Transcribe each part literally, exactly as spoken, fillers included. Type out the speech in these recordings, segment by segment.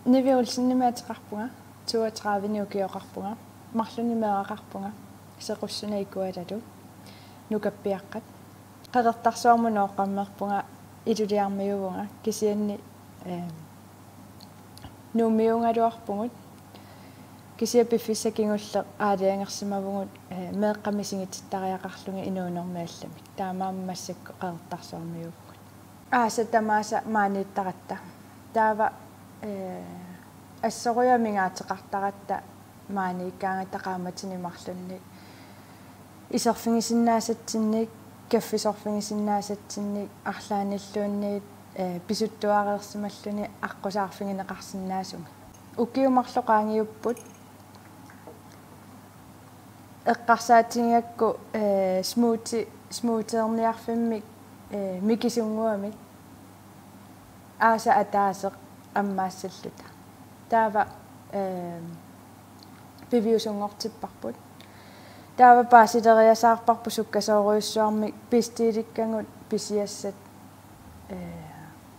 Nivi Olsenimik ateqarpunga, toogtredive-ni ukioqarpunga, marlunnik meeraqarpunga, Sequssuna Ikuatalu, Nukappiaqqat. Qeqertarsuarmut nooqqammerpunga, Ilulissarmiuuvunga, kisianni, eh, Nuummiuugaluarpugut, kisianni piffissaq kingulleq aalajangersimavugut, eh, meeqqat misigitittariaqarlugit inuunermi allamik. Taamaammat massakkut Qeqertarsuarmiuuvugut. Aasat tamaasa maaniittaratta. Taava, eh, assorujuk amigaateqartaratta maaniikkaangatta qaammatini marlunni. Iserfigisinnaasatsinnik, kaffisorfigisinnaasatsinnik, arlaannilluunniit, eh, pisuttuareersimalluni aqqusaarfigineqarsinnaasumik. Ukiut marluk qaangiupput. Eqqarsaatigigakku, eh, smoothie, smoothierniarfimmik, eh, mikisunnguamik aasaq ataaseq ammaassalluta. Taava, eh, piviusunngortipparput. Taava paasileriasaarparput sukkasoorujussuarmik bestilikkagut pisiassat, eh,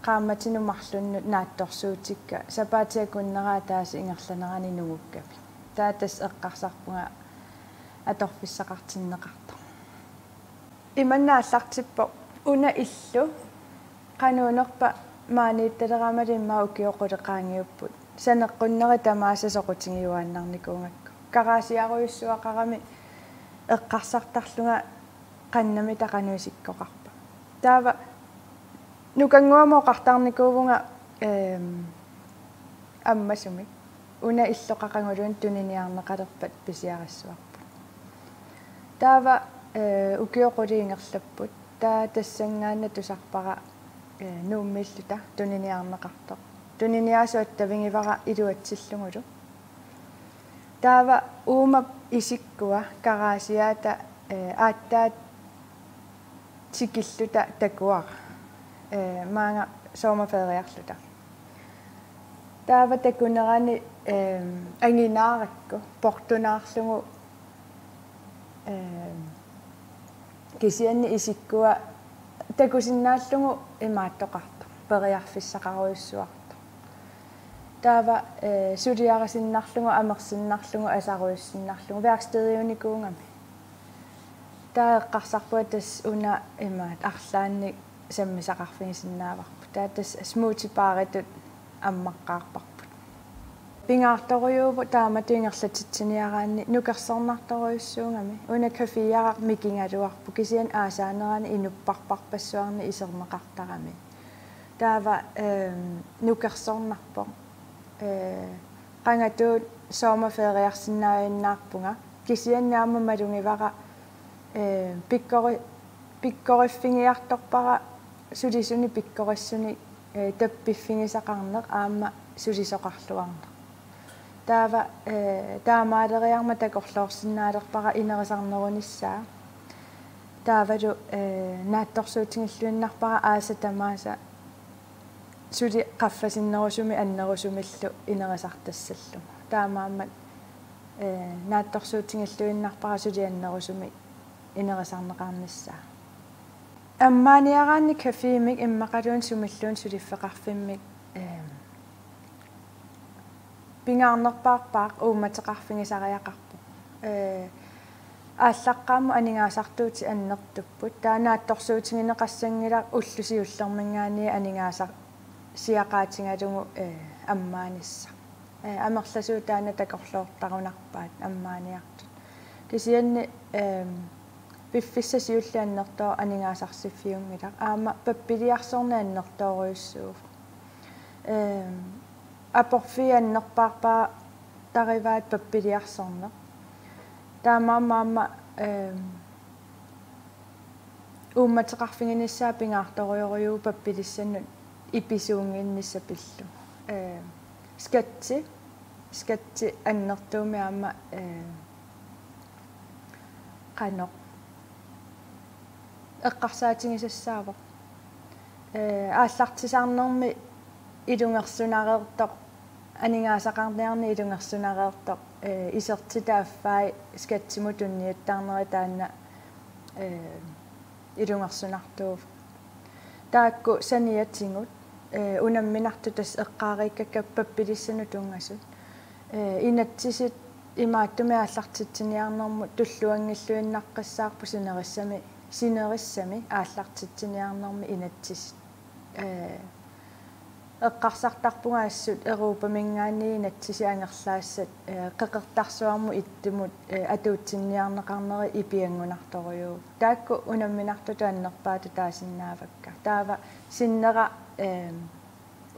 qaammatinut marlunnut naatsorsuutikka sapaatip akunnera ataaseq ingerlanerani nungukkamik. Taava tassa eqqarsarpunga atorfissaqartinneqartoq. Imanna aallartippoq: Una illu qanoq unerpa maaniittaleraamalu immaqa ukiut qulit qaangiupput. Saneqqunnerit tamaasa soqutigiuaannarnikuugakku. Garaasiarujussuaqarami eqqarsartarlunga qannami taqanuisikkoqarpa. Taava nukannguamik oqartarnikuuvunga, ehm, ammasumik: Una illu qaquguluunniit tuniniarneqalerpat pisiarissavarput. Taava, eh, ukiut qulit ingerlapput. Taava tassanngaannaq tusarpara, eh, Nuummiilluta tuniniarneqartoq. Tuniniaasoq attavigivara iluatsillugulu. Taava uuma isikkua garaasiaata, eh, aatsaat tikilluta takuara, eh, maanga sommerferiarluta. Taava takunerani, eh, anginaarakku portunaarlugu, eh, kisianni isikkua takusinnaallugu imaattoqartoq, periarfissaqarujussuartoq. Taava, eh, suliarisinnarlugu, amersinnarlugu, asaruissinnarlugu, værkstediunikuugami. Taava eqqarsarpunga tassa una imaat arlaannik sammisaqarfigisinnaavarput. Taava tassa smoothie baritut ammaqqaarparput. Pingaartorujuuvoq taamatut ingerlatitsiniaraanni nukersornartorujussuugami. Una caféeraq mikigaluarpoq, kisianni aasaanerani inupparparpassuarnik iserneqartarami. Taava, ehm, nukersornarpoq. Eh, qangatuut sommerferiarsinnaajunnaarpunga. Kisianni aamma malugivara, eh, pikkori-, pikkoriffigiartorpara sulisunik pikkorissuni, eh, tappiffigisaqarneq aamma sulisoqarluarneq. Taava, eh, taamaaleriarmat takorloorsinnaalerpara inerisarnerunissaa. Taavalu, eh, naatsorsuutigilluinnarpara aasat tamaasa suli qaffasinnerusumik annerusumillu inerisartassallugu. Taamaammat, eh, naatsorsuutigilluinnarpara suli annerusumik inerisarneqarnissaa. Ammaaniaraanni cafémik immaqaluunniit sumilluunniit suliffeqarfimmik, eh, pingaarnerpaarpaaq uummateqarfigisariaqarpoq. Ee, aallaqqaammut aningaasartuutit annertupput. Taava naatsorsuutigineqassanngilaq ulloq siullerminngaanniit aningaasarsiaqaatigalugu, ee, ammaanissaq. Ee, amerlasuut taanna takorloortarunarpaat ammaaniartut. Kisianni, eem, piffissaq siulleq annertooq aningaasarsiffiunngilaq. Aamma pappiliarsorneq annertoorujussuuvoq. Eem, aporfiit annerpaarpaatarivaat pappiliarsorneq. Taamaammat aamma, ehm, uummateqarfiginissaa pingaartorujorujuuvoq pappilissannut ipisuunnginnissaq pillugu. Ehm, skatti, skatti annertuumik aamma, ehm, qanoq eqqarsaatigisassaavoq. Ee, aallartisarnermi ilungersunareertoq, aningaasaqarniarneq ilungersunareertoq, ee, isertitaq affai skattimut tunniuttarneri taanna, ee, ilungersunartuuvoq. Taakku saniatigut Ee, unamminartut tassa eqqaareeriikkakka pappilissanut tunngasut. Ee, inatsisit imaattumik aallartitsiniarnermut tulluanngilluinnaqqissaarput sinerissami, sinerissami aallartitsiniarnermi inatsisit. Ee, eqqarsartarpunga assut Europaminngaanniit inatsisit angerlaassat, ee, Qeqertarsuarmut Ittumut, ee, atuutsinniarneqarneri ipianngunartorujuupput. Taakku unamminartutut annerpaatut taasinnaavakka. Taava sinnera, ee,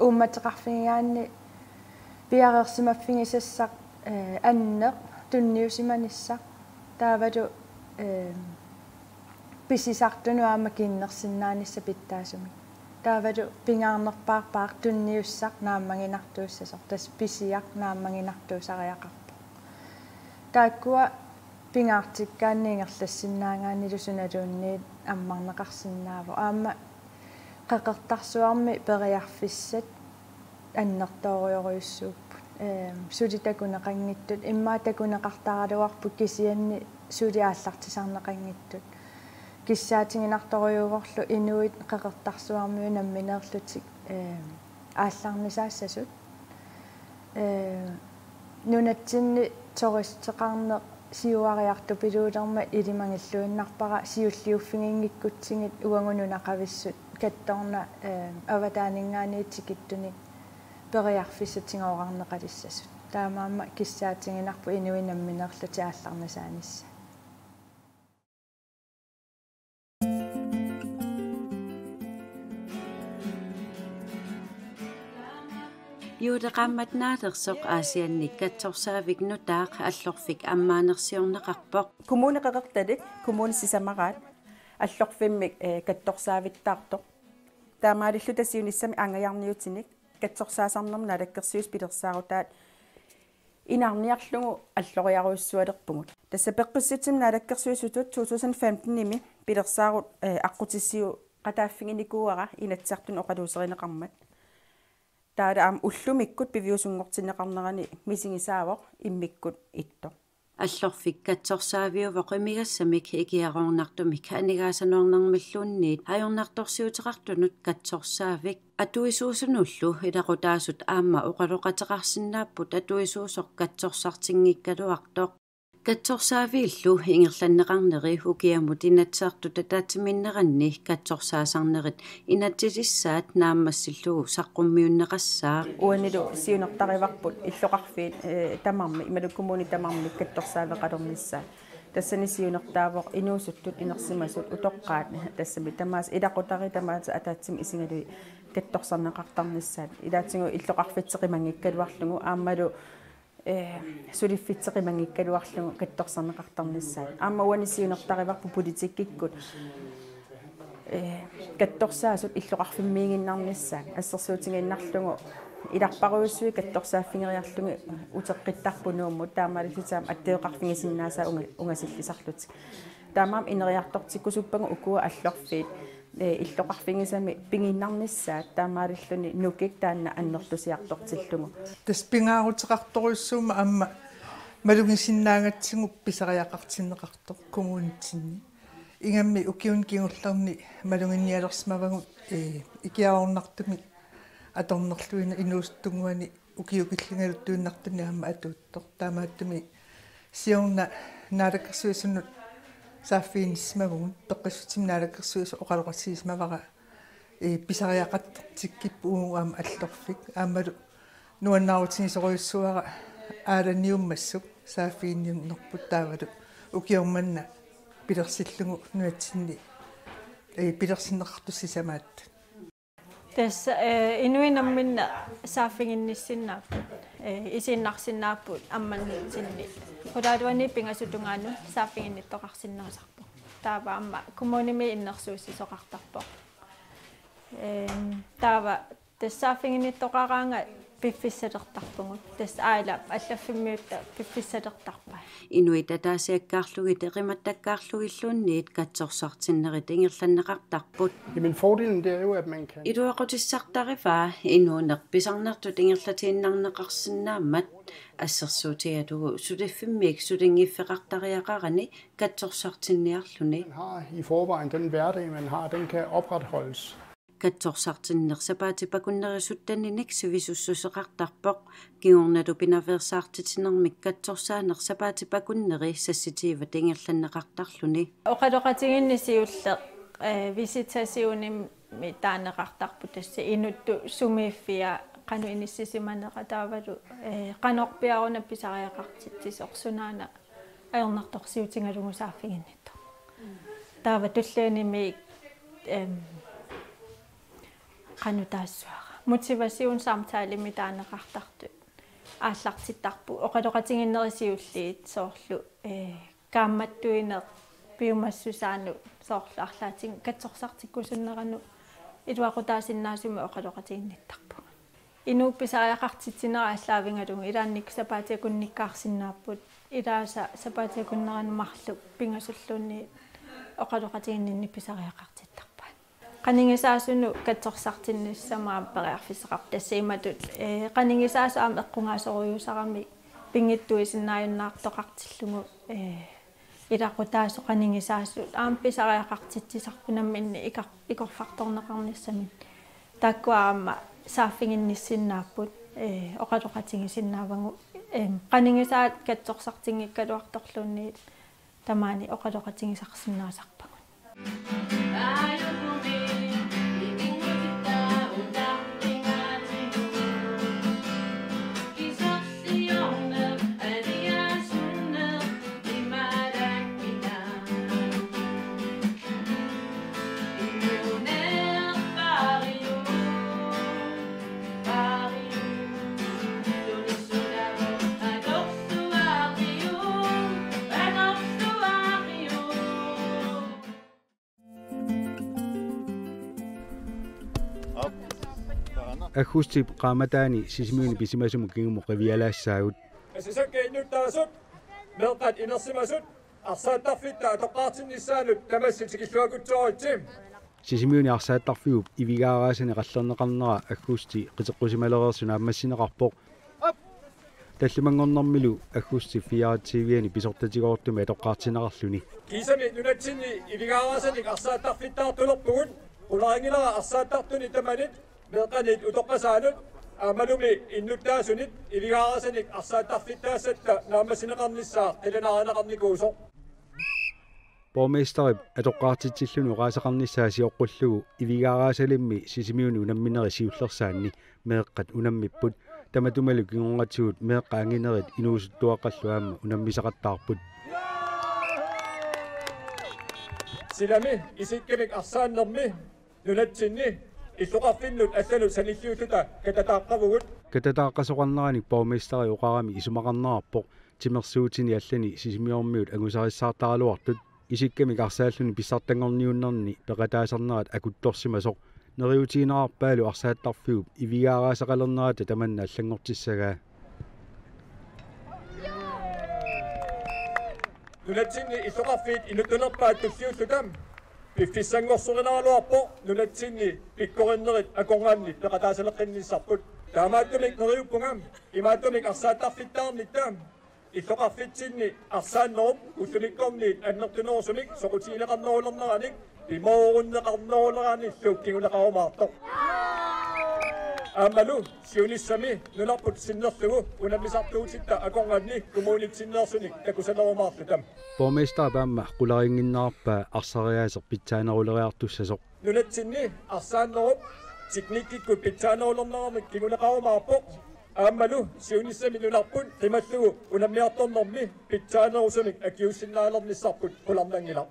uummateqarfigigaanni piareersimaffigisassaq, ee, anneq tunniusimanissaq taavalu, ee, pisisartunut aamma kinnersinnaanissaq pitsaasumik. Taavalu pingaarnerpaarpaaq tunniussaq naammaginartuussasoq, tassa pisiaq naammaginartuusariaqarpoq. Taakkua pingaartikkaanni ingerlassinnaagaannilu sunaluunniit ammarneqarsinnaavoq. Aamma Qeqertarsuarmi periarfissat annertoorujorujussuupput. Ehm, suli takuneqanngitsut, immaqa takuneqartaraluarput kisianni suli aallartisarneqanngitsut. Kissaatiginartorujuuvorlu inuit Qeqertarsuarmiut nammineerlutik, ehm, aallarnisaassasut. Ee, nunatsinni turisteqarneq siuariartupiluulermat ilimagilluinnarpara siulliuffiginngikkutsigit uagut nunaqavissut kattorna, ee, avataaninngaanniit tikittunik periarfissat tigooraarneqalissasut. Taamaammat kissaatiginarpoq inuit nammineerlutik aallarnisaanissaat. Juuleqaammat naalersoq Aasianni katsorsaavik nutaaq Allorfik ammaanersiorneqarpoq. Kommune Qeqertalik, kommunit sisamaraat, Allorfimmik, ee, katsorsaavittaartoq. Taamaalilluta siunissami angajarniutinik katsorsaasarnermut naalakkersuisut pilersaarutaat inaarniarlugu alloriarujussualerpugut. Tassa peqqissutsimut naalakkersuisutut to tusind femtenimi pilersaarut, ee, aqqutissiuuqataaffiginikuuara Inatsisartuni oqaluuserineqarmat. Taava aamma ullumikkut piviusunngortinneqarnerani misigisaavoq immikkut ittoq. Allorfik katsorsaaviuvoq imigassamik ikiaroornartumik aningaasanuarnermilluunniit ajornartorsiuteqartunut katsorsaavik. Atuisuusunullu ilaqutaasut aamma oqaloqateqarsinnaapput atuisuusoq katsorsartinngikkaluartoq. Katsorsaaviillu ingerlanneqarneri ukiamut Inatsisartut ataatsimiinneranni katsorsaasarnerit inatsilissaat naammassillugu saqqummiunneqassaaq. Uanilu siunertarivarput illoqarfiit, ee, tamarmik, imaluunniit kommunit tamarmik katsorsaaveqalernissaat. Tassani siunertaavoq inuusuttut, inersimasut, utoqqaat, tassami tamaasa ilaqutariit tamaasa ataatsimut isigalugit katsorsarneqartarnissaat. Ilaatigut illoqarfitseq qimanngikkaluarlugu aammalu, ee, suliffitseq qimanngikkaluarlugu katsorsarneqartarnissaat. Aamma uani siunertarivarput politikkikkut, ee, katsorsaasut illoqarfimmiiginnarnissaat, assersuutigiinnarlugu ilarparujussuit katsorsaaffigeriarlugit uteqqittarput Nuummut, taamaalillutik aamma attaveqarfigisinnaasaat unga-, ungasillisarlutik. Taamaammat ineriartortikkusuppagut ukua Allorfiit, ee, illoqarfigisami pigiinnarnissaat taamaalilluni nukik taanna annertusiartortillugu. Tassa pingaaruteqartorujussuummat aamma malugisinnaagatsigu pisariaqartinneqartoq kommunitsinni. Ingammik ukiuni kingullerni maluginnialersimavagut, ee, ikiaroornartumik atornerluineq inuusuttunnguani ukiut killingaluttuinnartuni aamma atuuttoq. Taamaattumik siorna naalakkersuisunut saaffiginnissimavugut, peqqissutsimut naalakkersuisut oqaloqatigisimavara, ee, pisariaqartikkippoq uagut aamma Allorfik. Aammalu nuannaarutigisorujussuuara aalaniummassuk saaffiginninnerput taavalu ukioq manna pilersillugu nunatsinni, ee, pilersinneqartut sisamaattut. Tassa, ee, inuit namminneq saaffiginnissinnaapput, ee, isiinnarsinnaapput ammannitsinni. Qulaaluani pingasut tungaanut saaffiginnittoqarsinnaasarpoq. Taava aamma kommunimi innersuussisoqartarpoq. Eem, taava tassa saaffiginnittoqaraangat piffissalertarpugut. Tassa aila allaffimmiutta piffissalertarpai. Inuit ataasiakkaarlugit eqimattakkaarlugilluunniit katsorsartinnerit ingerlanneqartarput. Jamen, fordelen, det er jo, at man kan... Iluaqutissartarivaa inuuneq pisarnertut ingerlatiinnarneqarsinnaammat, assersuutigalugu suliffimmiit sulinngiffeqartariaqarani katsorsartinniarluni. Man har i forvejen, den hverdag, man har, den kan opretholdes. Katsorsartinneq sapaatip akunnerisuttanninik sivisussuseqartarpoq. Kingornalu pinaveersaartitsinermik katsorsaaneq sapaatip akunneri seksogtyve ingerlanneqartarluni. Oqaloqatigiinneq siulleq, eh, visitationimi taaneqartarpoq, tassa inuttut sumiiffia qanoq inissisimanera taavalu, eh, qanorpiaq una pisariaqartitsisoq, sunaana ajornartorsiutigalugu saaffiginnittoq. Taava tullianimi, em, qanoq taassavara, motivationssamtalemik taaneqartartut aallartittarput oqaloqatigiinnerit siulliit, soorlu, eh, kaammattuineq piumassusaanut, soorlu arlaatigut katsorsartikkusunneranut iluaqutaasinnaasumik oqaloqatiginnittarpugut. Inuup pisariaqartitsinera aallaavigalugu ilaannikkut sapaatip akunnikkaarsinnaapput. Ilaasa sapaatip akunneranut marluk pingasulluunniit oqaloqatiginninneq pisariaqartittarpaat. Qanigisaasunut katsorsartinnissamut aamma periarfissaqarpoq, tassa imatut, eh, qanigisaasut aamma eqqugaasorujussuusaramik pinngitsuusinnaajunnaartoqartillugu, eh, ilaqutaasoq qanigisaasut aamma pisariaqartitsisarput namminneq ikor-, ikorfartorneqarnissamik. Taakkua aamma saaffiginnissinnaapput, eh, oqaloqatigisinnaavagut, eh, qanigisaat katsorsartinngikkaluartorluunniit tamaani oqaloqatigisarsinnaasarpagut. Aggustip qaammataani Sisimiuni pisimasumut kingumut qivialaassaagut. Asasakka innuttaasut, meeqqat inersimasut, arsaattarfitta atoqqaartinnissaannut tamassi tikilluakutsooritsi. Sisimiuni arsaattarfiup ivigaaraasanik qallerneqarnera aggusti qiteqqusimalereersut naammassineqarpoq. Tallimanngornermilu aggusti fireogtyve-ani pisortatigoortumik atoqqaartinneqarluni. Kiisami nunatsinni ivigaaraasanik arsaattarfittaartulerpugut, qularinngilara arsaattartunit tamanit, meeqqanit utoqqasaanut aammalumi innuttaasunit ivigaaraasanik arsaattarfittaassatta naammassineqarnissaa qilanaarineqarnikuusoq. Borgmesterip atoqqaartitsilluni oqaaseqarnissaa sioqqullugu ivigaaraasalimmi Sisimiuni unamminerit siullersaanni meeqqat unammipput. Tamatumalu kingornatigut meeqqat anginerit inuusuttuaqqallu aamma unammisaqattaarput. Silami isikkamik arsaannermi nunatsinni illoqarfinnut allanut sanilliulluta katataaqqavugut. Katataaqqasoqarneranik borgmesteri oqarami isumaqarnerarpoq timersuutini allani Sisimiormiut angusarissaartaraluartut. Isikkamik arsaalluni pissartanngorniunnerni peqataasarnerat akuttorsimasoq neriuutigineqarpaalu arsaattarfiup ivigaaraasaqalernerata tamanna allanngortissagaa. Nunatsinni illoqarfiit inuttunerpaat tulliulluta piffissanngorsorinaraluarpoq nunatsinni pikkorinnerit akornanni peqataasaleqqinnissarput. Taamaattumik neriuppunga imaattumik arsaattarfittaarnitta illoqarfitsinni arsaannerup ullumikkorniit annertunerusumik soqutigineqarnerulerneranik pimoorunneqarneruleranillu kinguneqarumaartoq. Aammalu siunissami nunarput sinnerlugu unammisartuutitta akornanni kommunitsinneersunik takusalerumaarluta. Borgmesterip aamma qularinnginnerarpaa arsariaaseq pitsaaneruleriartussasoq. Nunatsinni arsaannerup teknikkikkut pitsaanerulernermik kinguneqarumaarpoq. Aammalu siunissami nunarput qimallugu unammiartornermi pitsaanerusumik akiuussinnaalernissarput qularnanngilaq.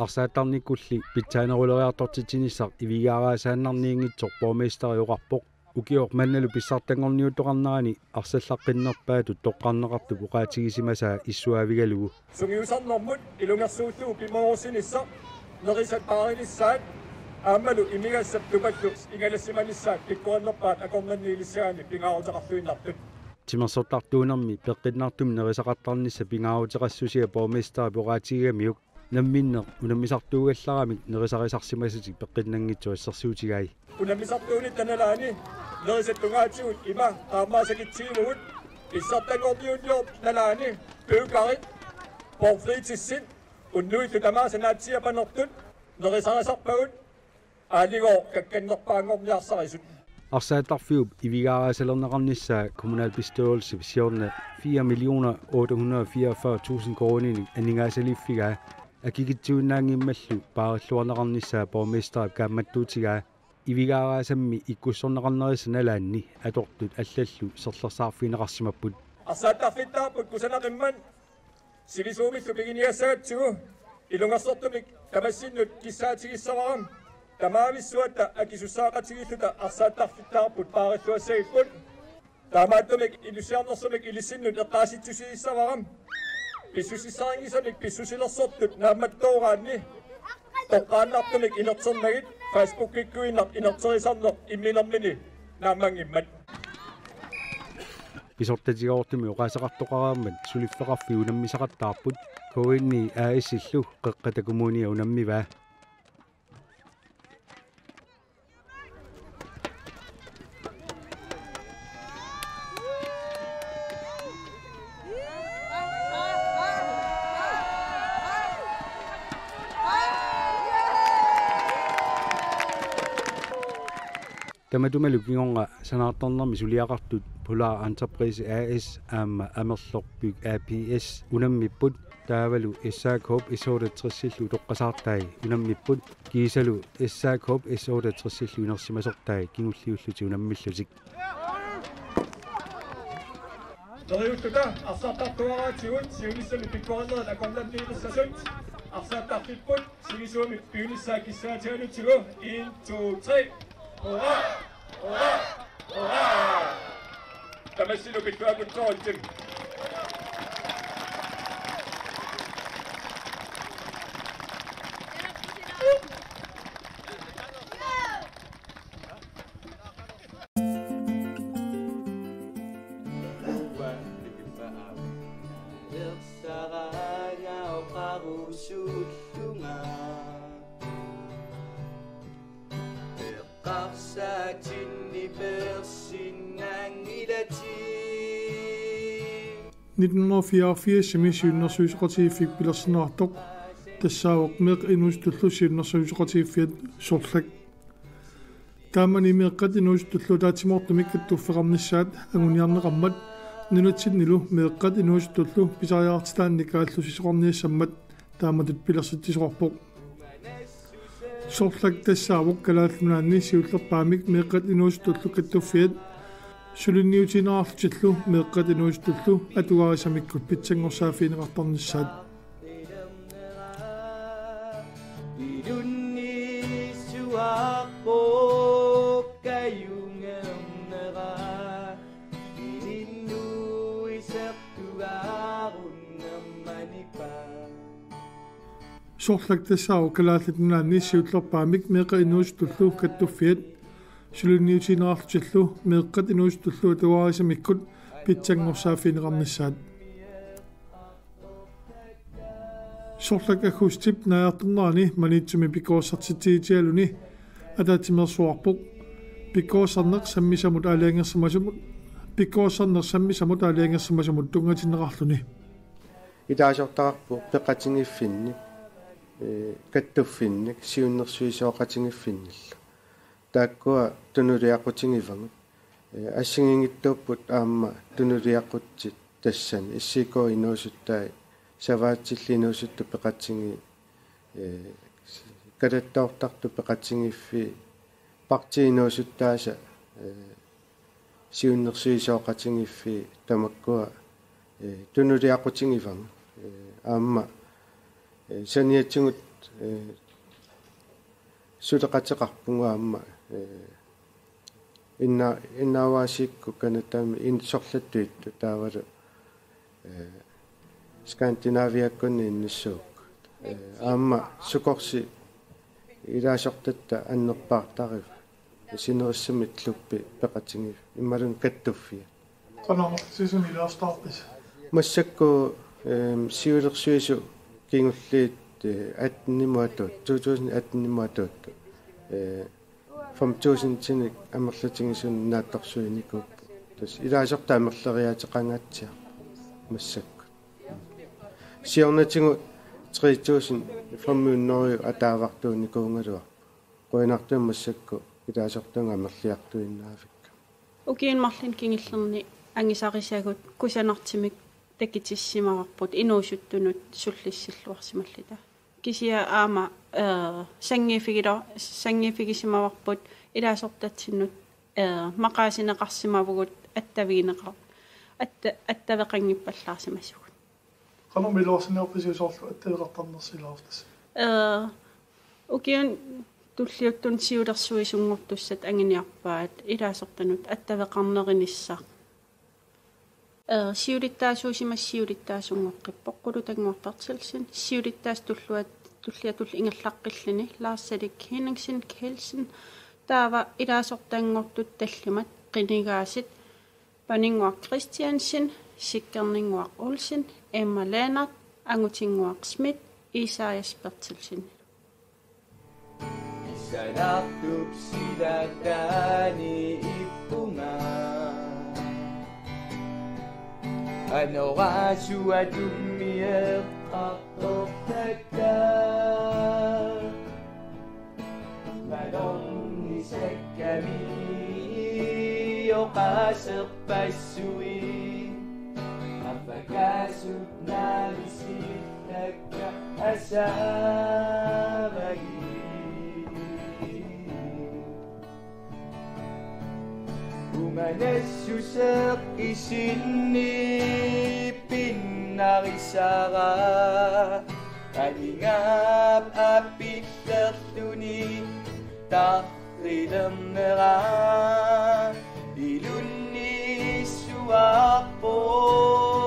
Arsaattarnikkulli pitsaaneruleriartortitsinissaq ivigaaraasaannarniinngitsoq borgmesteri oqarpoq. Ukioq mannalu pissartanngorniuttoqarnerani arsallaqqinnerpaatut toqqarneqartup oqaatigisimasaa issuaavigalugu. Sungiusarnermut ilungersuullugu pimoorussinissaq, nerisat paarinissaat aammalu imigassap tupallu ingalassimanissaat pikkorinnerpaat akornanni ilissagaanni pingaaruteqarluinnartut. Timersortartuunermi peqqinnartumik nerisaqartarnissaq pingaaruteqassusia borgmesterip oqaatigigamiuk. Namminneq unammisartuugallaramik nerisarisarsimasatik peqqinnanngitsoq assersuutigai. Unammisartuunitta nalaani nerisat tungaatigut ima qaammaasakitsigillugu pissartanngorniunniortut nalaani pøkarit, pomfritissit unnuillu tamaasa naatsiiapanertut nerisarisarpagut. Aaligooq kakkannerpaanngorniarsarisut. Arsaattarfiup ivigaaraasalerneqarnissaa kommunalbestyrelsip siorna fire millioner otte hundrede og fireogfyrre tusind koruuninik aningaasaliffigaa akikitsuinnaanngimmallu paarilluarneqarnissaa borgmesterip kaammattuutigaa ivigaaraasammi ikkussorneqarnerisa nalaanni atortut allallu serlersaarfigineqarsimapput. Arsaattarfittaarput kusanaqimmat sivisuumillu piginiassagatsigu ilungersortumik tamassinnut kissaatigissavara. Tamaavissuatta akisussaaqatigiilluta arsaattarfittaarput paarilluassagipput. Taamaattumik inussiarnersumik ilissinnut eqqaasitsissavara. Pissusissarinngisamik pissusilersortut naammattooraanni toqqaannartumik inerternagit Facebookikkuinnaq inerterisarneq imminermini naammanngimmat. Pisortatigoortumik oqaaseqartoqareermat suliffeqarfik unammisaqattaarput K N I A/S-illu Qeqqata Kommunia unammivaa. Tamatumalu kingorna sanaartornermi suliaqartut Polar Entreprise A/S aamma Amerloq Byg A/S unammipput, taavalu S A K-p S otteogtres-illu utoqqasaartai unammipput, kiisalu S A K-p S otteogtres-illu inersimasortai kingulliullutik unammillutik. Neriulluta arsartartuaraatigut siunissami pikkorinnerit akornanniilissasut. Arsartarfipput sivisuumik piunissaa kissaatigalutsigu. En, to, tre. Hurra! Hurra! Hurra! Tamassilu pilluaqqutsoritsim. Nitten hundrede og fireogfirs-imi siunnersuisoqatigiiffik pilersinneqartoq tassaavoq Meeqqat Inuusuttullu siunnersuisoqatigiiffiat Sorlak. Taamani Meeqqat Inuusuttullu ataatsimoortumik kattuffeqarnissaat anguniarneqarmat nunatsinnilu Meeqqat Inuusuttullu pisariaqartitaannik aallussisoqarniassammat taamatut pilersitsisoqarpoq. Sorlak tassaavoq Kalaallit Nunaanni siullerpaamik Meeqqat Inuusuttullu kattuffiat suliniutiinnarlutillu Meeqqat Inuusuttullu atugarisamikkut pitsanngorsaaffigineqartarnissaat. Sorlak tassaavoq Kalaallit Nunaanni siullerpaamik Meeqqat Inuusuttullu kattuffiat suliniutiinnarlutillu Meeqqat Inuusuttullu atugarisamikkut pitsanngorsaaffigineqarnissaat. Sorlak aggustip naajartornerani Maniitsumi pikkorissartitsigitsigaluni ataatsimeersuarpoq. Pikkorissarneq sammisamut aalajangersimasumut, pikkorissarneq sammisamut aalajangersimasumut tunngatinneqarluni. Ilaasortaqarpoq peqatigiiffinnik, ee, kattuffinnik, siunnersuisoqatigiiffinnillu. Taakkua tunuliaqutigivavut. Ee, assigiinngitsuupput aamma tunuliaqutsit tassani S I K inuusuttai, savaatillit inuusuttut peqatigiit, ee, kalattoortartut peqatigiiffiit, partiit inuusuttaasa, ee, siunnersuisoqatigiiffiit tamakkua, ee, tunuliaqutigivavut. Ee, aamma, ee, saniatigut, ee, suleqateqarpugut aamma, ee, inna-, innaavaasiikkut Canadami in-, sorlattuittut taavalu, ee, Skandinaviakkunni innissuukkut. Ee, aamma Sukorsi ilaasortatta annerpaartariva. Sinerissami klubbi peqatigiiffiat imaluunniit kattuffiat. Qanoq amerlatigisumik ilaasortaqarpisi? Massakkut, ehm, siulersuisut kingulliit, eh, atten-imut atuut, to tusind atten-imut atuut, eh, fem tusindinik amerlatigisunik naatsorsuinikuupput. Tassa ilaasortat amerleriaateqangaatsiarput massakkut. Siornatigut tre tusind fem hundrede ataavartuunikuugaluarput. Qujanartumik massakkut ilaasortat amerliartuinnaavikkami. Ukiuni marlunni kingullerni angusarisavut kusanartumik takutissimavarput inuusuttunut sullissilluarsimalluta. Kisianni aamma, eh, sanngiiffigilu-, sanngiiffigisimavarput ilaasortatsinnut, eh, maqaasineqarsimavugut attavigineqar-, atta-, attaveqanngippallaarsimasugut. Qanormi iluarsinnaavarpisiuk soorlu attaveqartarnersi ilaasortassat? Eh, ukiuni tulliuttuni siulersuisunngortussat anguniarpaat ilaasortanut attaveqarnerinissaq. Eh, siulittaasuusimasut siulittaasunngorput Qulutannguaq Berthelsen, siulittaasup tulluat-, tulliatullu ingerlaqqilluni Lars Erik Henningsen Kielsen, taava ilaasortanngortut tallimat qinigaasut Paninnguaq Christiansen, Sikkernguaq Olsen, Emma Lennert, Angutinnguaq Schmidt, Isaias Berthelsen. Isanartup silataani ippunga. Anorasua tummieqqartortakka. Malornisakkami oqaaserpassui. Affakaasut naalisillakka asaavagit. Umanassuseq isinni pinnarisara. Aningaap appillerluni tarrilernera. Ilunniissuarpoq.